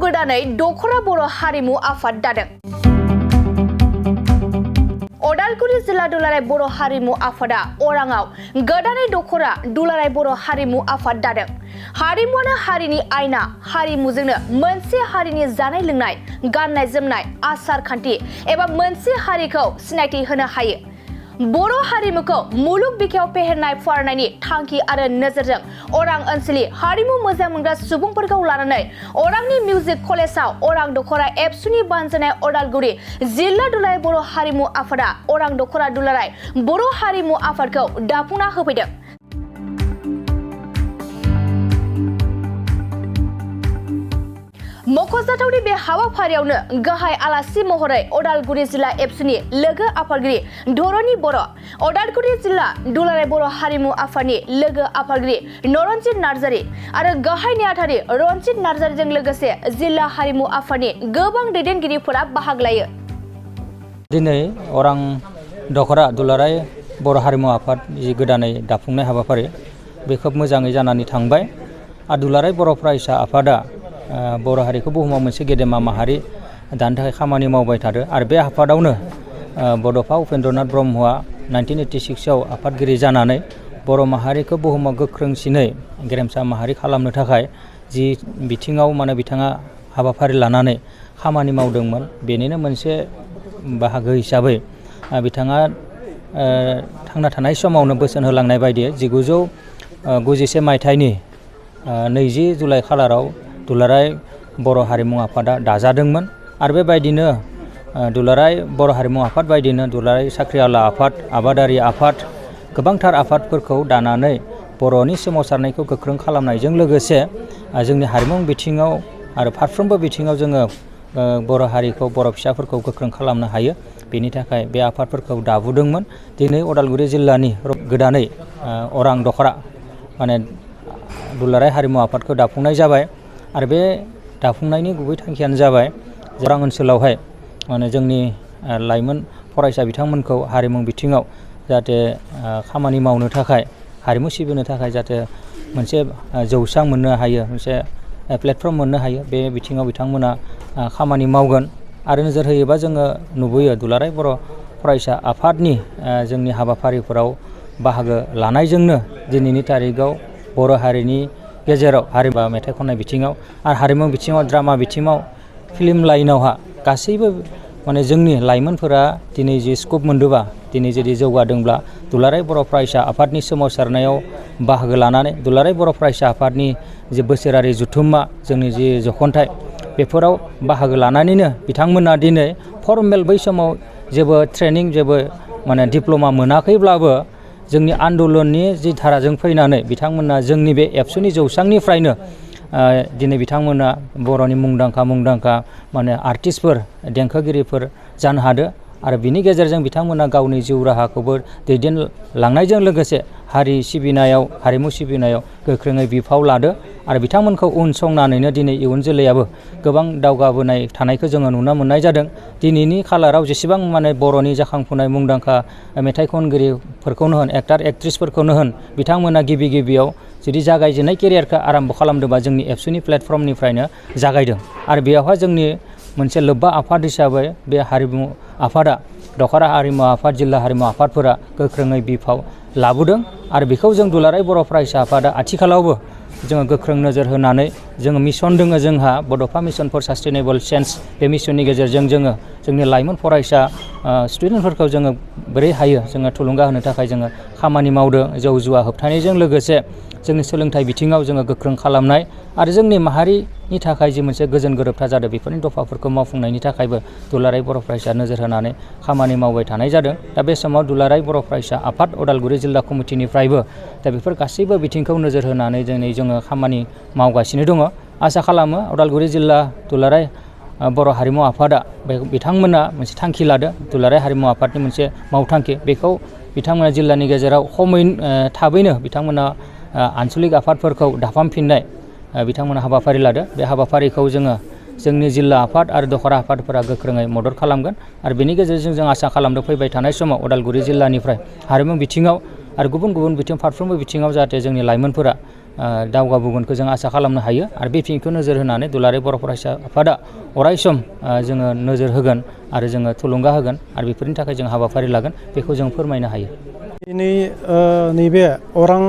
गोदानै दखरा बर' हारिमु आफाद दादों। अदालगुरि जिल्ला दुलाराय बर' हारिमु आफादा अराङाव गोदानै दखरा दुलाराय बर' हारिमु आफाद दादों। हारिमुआनो हारिनि आयना, हारिमुजोंनो मोनसे हारिनि जानाय लोंनाय, गाननाय जोमनाय, आसार खान्थि एबा मोनसे हारिखौ सिनायथि होनो हायो। बर' हारिमुखौ मुलुग बिखायाव फेहेरनाय फुवारनायनि थांखि आरो नोजोरजों अरां ओनसोलनि हारिमु मोजां मोनग्रा सुबुंफोरखौ लानानै अरांनि मिउजिक कलेजाव अरां दखरा एबसुनि बानजायनाय अदालगुरि जिल्ला दुलाराय बर' हारिमु आफादा अरां दखरा दुलाराय बर' हारिमु आफादखौ दाफुंना होफैदों। मख'जाथावनि बे हाबाफारियावनो गाहाय आलासि महरै अदालगुरि जिल्ला एबसुनि लोगो आफादगिरि धरणी बर', अदालगुरि जिल्ला दुलाराय बर' हारिमु आफादनि लोगो आफादगिरि नरनजित नार्जारी आरो गाहाय नेहाथारि रनजित नार्जारीजों लोगोसे जिल्ला हारिमु आफादनि गोबां दैदेनगिरिफोरा बाहागो लायो। दिनै अरां दखरा दुलाराय बर' हारिमु आफाद जि गोदानै दाफुंनाय हाबाफारि बे खोब मोजाङै जानानै थांबाय। आरो दुलाराय बर' फरायसा आफादा बर' हारिखौ बुहुमाव मोनसे गेदेमा माहारि दानो थाखाय खामानि मावबाय थादों। आरो बे आफादावनो बड'फा उपेन्द्रनाथ ब्रह्मआ 1986आव आफादगिरि जानानै बर' माहारिखौ बुहुमाव गोख्रोंसिनै गेरेमसा माहारि खालामनो थाखाय जि बिथिङाव बिथाङा हाबाफारि लानानै खामानि मावदोंमोन, बेनिनो मोनसे बाहागो हिसाबै बिथाङा थांना थानाय समावनो बोसोन होलांनाय बायदि 1991 मायथाइनि 20 जुलाइ खालाराव दुलाराय बर' हारिमु आफादा दाजादोंमोन। आरो बेबायदिनो दुलाराय बर' हारिमु आफाद बायदिनो दुलाराय साख्रिआवला आफाद, आबादारि आफाद, गोबांथार आफादफोरखौ दानानै बर'नि सोमावसारनायखौ गोख्रों खालामनायजों लोगोसे जोंनि हारिमु बिथिङाव आरो फारफ्रोमबो बिथिङाव जोङो बर' हारिखौ, बर' फिसाफोरखौ गोख्रों खालामनो हायो। बेनि थाखाय बे आफादफोरखौ दाबोदोंमोन। दिनै अदालगुरि जिल्लानि गोदानै अरां दखरा दुलाराय हारिमु आफादखौ दाफुंनाय जाबाय। आरो बे दाफुंनायनि गुबै थांखियानो जाबाय अरां ओनसोलावहाय जोंनि लाइमोन फरायसा बिथांमोनखौ हारिमु बिथिङाव जाहाथे खामानि मावनो थाखाय, हारिमु सिबिनो थाखाय जाहाथे मोनसे जौसां मोननो हायो, मोनसे प्लेटफर्म मोननो हायो, बे बिथिङाव बिथांमोना खामानि मावगोन। आरो नोजोर होयोबा जोङो नुबोयो दुलाराय बर' फरायसा आफादनि जोंनि हाबाफारिफोराव बाहागो लानायजोंनो दिनैनि तारिखआव बर' हारिनि गेजेराव हारिमु मेथाइ खननाय बिथिङाव आरो हारिमु बिथिङाव, ड्रामा बिथिङाव, फिल्म लाइनावहा गासैबो जोंनि लाइमोनफोरा दिनै जि स्कप मोनदोंबा, दिनै जुदि जौगादोंब्ला दुलाराय बर' फरायसा आफादनि सोमावसारनायाव बाहागो लानानै दुलाराय बर' फरायसा आफादनि जि बोसोरारि जथुम्मा, जोंनि जि जखनथाइ, बेफोराव बाहागो लानानैनो बिथांमोना दिनै फर्मेल बै समाव जेबो ट्रेनिं, जेबो डिप्ल'मा मोनाखैब्लाबो जोंनि आन्दलननि जि धाराजों फैनानै बिथांमोना जोंनि बे एबसुनि जौसांनिफ्रायनो दिनै बिथांमोना बर'नि मुंदांखा आर्टिस्टफोर, देंखोगिरिफोर जानो हादों। आरो बिनि गेजेरजों बिथांमोना गावनि जिउ राहाखौबो दैदेनलांनायजों लोगोसे हारि सिबिनायाव, हारिमु सिबिनायाव गोख्रोङै बिफाव लादो। आरो बिथांमोनखौ उन संनानैनो दिनै इयुन जोलैयाबो गोबां दावगाबोनाय थानायखौ जोङो नुनो मोननाय जादों। दिनैनि खालाराव जेसेबां बर'नि जाखांफुनाय मुंदांखा मेथाइ खनगिरिफोरखौनो होन, एक्टर एक्ट्रिसफोरखौनो होन, बिथांमोना गिबियाव जुदि जागायजेननाय केरियारखौ आराम्भ खालामदोंबा जोंनि एबसुनि प्लेटफर्मनिफ्रायनो जागायदों। आरो बेयावहाय जोंनि मोनसे लोब्बा आफाद हिसाबै बे हारिमु आफादा, दखरा हारिमु आफाद, जिल्ला हारिमु आफादफोरा गोख्रोङै बिफाव लाबोदों। आरो बेखौ जों दुलाराय बर' फरायसा आफादा आथिखालावबो जोङो गोख्रों नोजोर होनानै जोङो मिशन दोङो जोंहा, बड'फा मिशन फर सास्टेनेबल चेन्ज। बे मिशननि गेजेरजों जोङो जोंनि लाइमोन फरायसा स्टुडेन्टफोरखौ जोङो बोरै हायो जोङो थुलुंगा होनो थाखाय जोङो खामानि मावदों। जौ जुवा होबथानायजों लोगोसे जोंनि सोलोंथाइ बिथिङाव जोङो गोख्रों खालामनाय आरो जोंनि माहारिनि थाखाय जि मोनसे गोजोन गोरोबथा जादों, बेफोरनि दफाफोरखौ मावफुंनायनि थाखायबो दुलाराय बर' फरायसा नोजोर होनानै खामानि मावबाय थानाय जादों। दा बे समाव दुलाराय बर' फरायसा आफाद अदालगुरि जिल्ला कमिटिनिफ्रायबो दा बेफोर गासैबो बिथिंखौ नोजोर होनानै दिनै जोङो खामानि मावगासिनो दङ। आसा खालामो अदालगुरि जिल्ला दुलाराय बर' हारिमु आफादा बिथांमोना मोनसे थांखि लादों, दुलाराय हारिमु आफादनि मोनसे मावथांखि, बेखौ बिथांमोना जिल्लानि गेजेराव थाबैनो बिथांमोना आनसलिक आफादफोरखौ दाफामफिननाय बिथांमोना हाबाफारि लादों। बे हाबाफारिखौ जोंनि जिल्ला आफाद आरो दखरा आफादफोरा गोख्रोङै मदद खालामगोन। आरो बेनि गेजेरजों जों आसा खालामदों फैबाय थानाय समाव अदालगुरि जिल्लानिफ्राय हारिमु बिथिङाव आरो गुबुन बिथिं फारफ्रोमबो बिथिङाव जाहाथे जोंनि लाइमोनफोरा दावगाबोगोनखौ जों आसा खालामनो हायो आरो बे बिथिंखौ नोजोर होनानै दुलाराय बर' फरायसा आफादा अरायसम जोङो नोजोर होगोन आरो जोङो थुलुंगा होगोन आरो बेफोरनि थाखाय जों हाबाफारि लागोन बेखौ जों फोरमायनो हायो। दिनै नैबे अरां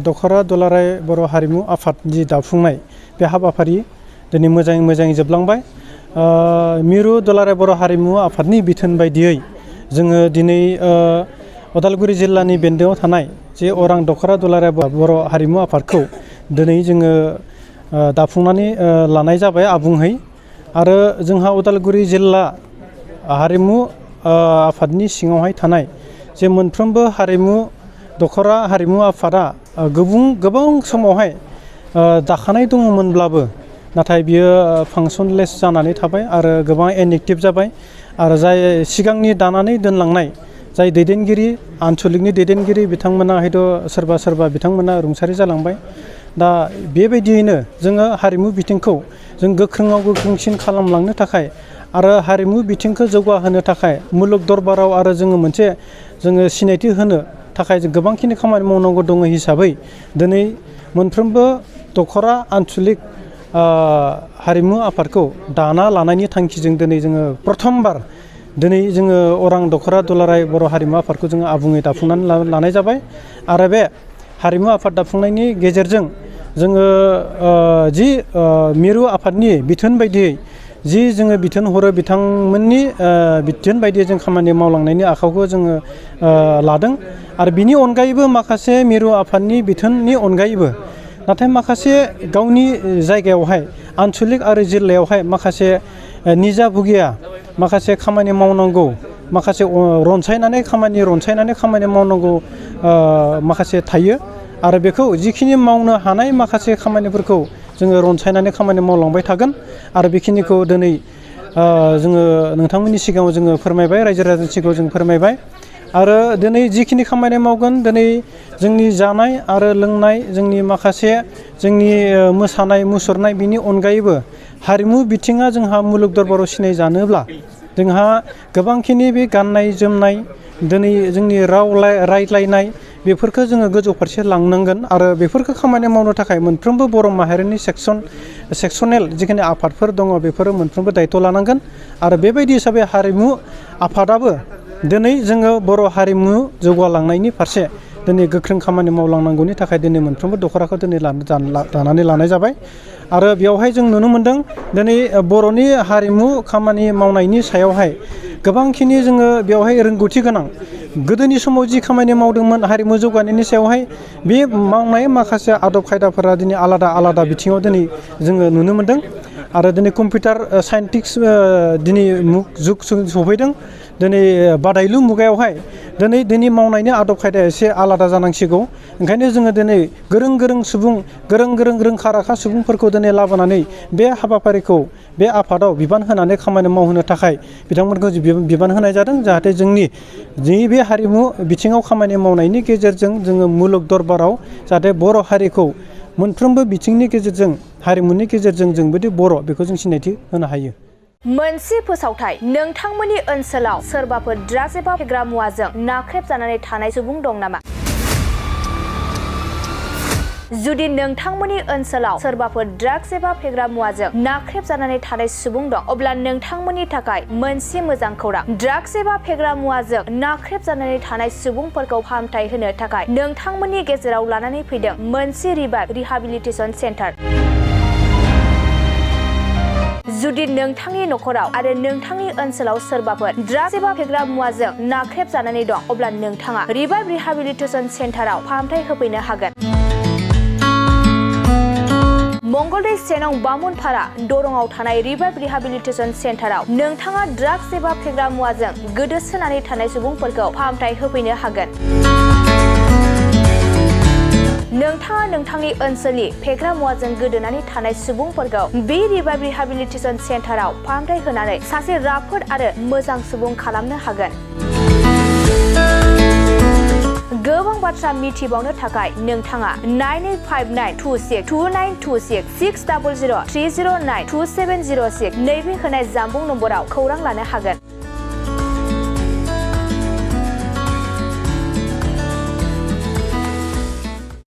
दख'रा दुलाराय बर' हारिमु आफाद जि दाफुंनाय बे हाबाफारि दिनै मोजाङै जोबलांबाय। मिरु दुलाराय बर' हारिमु आफादनि बिथोन बायदियै जोङो दिनै उदालगुरि जिल्लानि बेन्दोङाव थानाय जे अरां दख'रा दुलाराय बर' हारिमु आफादखौ दिनै जोङो दाफुंनानै लानाय जाबाय आबुङै आरो जोंहा उदालगुरि जिल्ला हारिमु आफादनि सिङावहाय थानाय जे मोनफ्रोमबो दख'रा हारिमु आफादा गोबां समावहाय दाखानाय दङमोनब्लाबो नाथाय बियो फांसनलेस जानानै थाबाय आरो गोबां इनएक्टिभ जाबाय आरो जाय सिगांनि दानानै दोनलांनाय जाय दैदेनगिरि आनसलिकनि दैदेनगिरि बिथांमोना हयथ' सोरबा बिथांमोना रुंसारि जालांबाय। दा बेबायदियैनो जोङो हारिमु बिथिंखौ जों गोख्रोंसिन खालामलांनो थाखाय आरो हारिमु बिथिंखौ जौगाहोनो थाखाय मुलुग दरबाराव आरो जोङो सिनायथि होनो थाखाय जों गोबांखिनि खामानि मावनांगौ दङ हिसाबै दिनै मोनफ्रोमबो दख'रा आनसलिक हारिमु आफादखौ दाना लानायनि थांखिजों दिनै जोङो प्रथमबार दिनै जोङो अरां दख'रा दुलाराय बर' हारिमु आफादखौ जोङो आबुङै दाफुंनानै लानाय जाबाय आरो बे हारिमु आफाद दाफुंनायनि गेजेरजों जोङो जि मिरु आफादनि बिथोन बायदियै जि जोङो बिथोन हरो बिथांमोननि बिथोन बायदियै जों खामानि मावलांनायनि आखाइखौ जोङो लादों आरो बिनि अनगायैबो माखासे मिरु आफादनि बिथोननि अनगायैबो नाथाय माखासे गावनि जायगायावहाय आनसलिक आरो जिल्लायावहाय माखासे निजाभुगिया माखासे खामानि मावनांगौ माखासे रनसायनानै खामानि मावनांगौ माखासे थायो आरो बेखौ जिखिनि मावनो हानाय माखासे खामानिफोरखौ जोङो रनसायनानै खामानि मावलांबाय थागोन आरो बेखिनिखौ दिनै जोङो नोंथांमोननि सिगाङाव जोङो फोरमायबाय रायजो राजानि सिगाङाव जों फोरमायबाय आरो दिनै जिखिनि खामानि मावगोन दिनै जोंनि जानाय आरो लोंनाय जोंनि माखासे जोंनि मोसानाय मुसुरनाय बिनि अनगायैबो हारिमु बिथिङा जोंहा मुलुग दरबाराव सिनायजानोब्ला जोंहा गोबांखिनि बे गाननाय जोमनाय दिनै जोंनि राव रायज्लायनाय बेफोरखौ जोङो गोजौ फारसे लांनांगोन आरो बेफोरखौ खामानि मावनो थाखाय मोनफ्रोमबो बर' माहारिनि सेक्सनेल जिखिनि आफादफोर दङ बेफोरो मोनफ्रोमबो दायथ' लानांगोन आरो बेबायदि हिसाबै हारिमु आफादाबो दिनै जोङो बर' हारिमु जौगालांनायनि फारसे दिनै गोख्रों खामानि मावलांनांगौनि थाखाय दिनै मोनफ्रोमबो दख'राखौ दिनै दानानै लानाय जाबाय आरो बेवहाय जों नुनो मोनदों दिनै बर'नि हारिमु खामानि मावनायनि सायावहाय गोबांखिनि जोङो बेवहाय रोंगौथि गोनां गोदोनि समाव जि खामानि मावदोंमोन हारिमु जौगानायनि सायावहाय बे मावनाय माखासे आदब खायदाफोरा दिनै आलादा बिथिङाव दिनै जोङो नुनो मोनदों आरो दिनै कम्पिउटार साइन्टिस्ट दिनै जुग सफैदों दिनै बादायलु मुगायावहाय दिनै मावनायनि आदब खायदाया एसे आलादा जानांसिगौ ओंखायनो जोङो दिनै गोरों सुबुं गोरों रोंखा राखा सुबुंफोरखौ दिनै लाबोनानै बे हाबाफारिखौ बे आफादाव बिबान होनानै खामानि मावहोनो थाखाय बिथांमोनखौ बिबान होनाय जादों जाहाथे जोंनि बे हारिमु बिथिङाव खामानि मावनायनि गेजेरजों जोङो मुलुग दरबाराव जाहाथे बर' हारिखौ मोनफ्रोमबो बिथिंनि गेजेरजों हारिमुनि गेजेरजों जोंबोदि बर' बेखौ जों सिनायथि होनो हायो। मोनसे फोसावथाय नोंथांमोननि ओनसोलाव सोरबाफोर ड्राग्स एबा फेग्रा मुवाजों नाख्रेबजानानै थानाय सुबुं दं नामा? जुदि नोंथांमोननि ओनसोलाव सोरबाफोर ड्राग्स एबा फेग्रा मुवाजों नाख्रेबजानानै थानाय सुबुं दं अब्ला नोंथांमोननि थाखाय मोनसे मोजां खौरां ड्राग्स एबा फेग्रा मुवाजों नाख्रेबजानानै थानाय सुबुंफोरखौ फाहामथाय होनो थाखाय नोंथांमोननि गेजेराव लानानै फैदों मोनसे रिहाबिलिटेसन सेन्टार। जुदि नोंथांनि नखराव आरो नोंथांनि ओनसोलाव सोरबाफोर ड्राग्स एबा फेग्रा मुवाजों नाख्रेबजानानै दं अब्ला नोंथाङा रिहाबिलिटेसन सेन्टाराव फाहामथाय होफैनो हागोन। मंगलदै सेनं बामुनपारा दरंआव थानाय रिहाबिलिटेसन सेन्टाराव नोंथाङा ड्राग्स एबा फेग्रा मुवाजों गोदोसोनानै थानाय सुबुंफोरखौ फाहामथाय होफैनो हागोन। नोंथाङा नोंथांनि ओनसोलनि फेग्रा मुवाजों गोदोनानै थानाय सुबुंफोरखौ बे रिहाबिलिटेसन सेन्टाराव फाहामथाय होनानै सासे राफोद आरो मोजां सुबुं खालामनो हागोन। गोबां बाथ्रा मिथिबावनो थाखाय नोंथाङा 9859262926 60030092706 नैबे होनाय जानबुं नम्बराव खौरां लानो हागोन।